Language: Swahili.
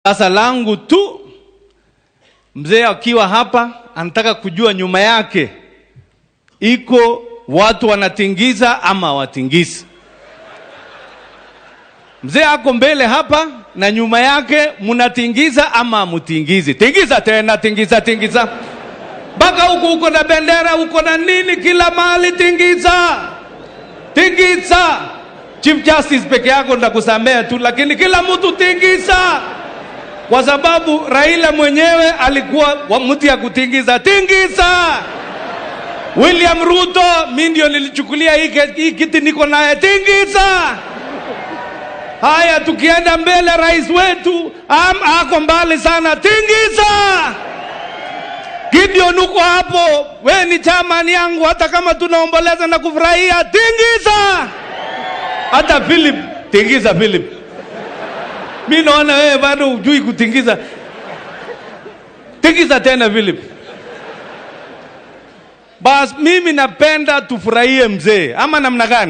Sasa langu tu, mzee akiwa hapa anataka kujua nyuma yake iko watu wanatingiza ama watingizi. Mzee ako mbele hapa na nyuma yake mnatingiza ama mutingizi? Tingiza tena, tingiza, tingiza mpaka huku uko na bendera, uko na nini, kila mahali tingiza, tingiza. Chief Justice peke yako ndakusamea tu, lakini kila mtu tingiza, kwa sababu Raila mwenyewe alikuwa wa mtu ya kutingiza. Tingiza. William Ruto, mi ndio nilichukulia hii kiti niko naye, tingiza. Haya, tukienda mbele, rais wetu ako mbali sana, tingiza. Gideon uko hapo, we ni chairman yangu, hata kama tunaomboleza na kufurahia, tingiza. Hata Philip, tingiza Philip. Mi naona wewe bado hujui kutingiza. Tingiza tena, Philip. Bas, mimi napenda tufurahie mzee, ama namna gani?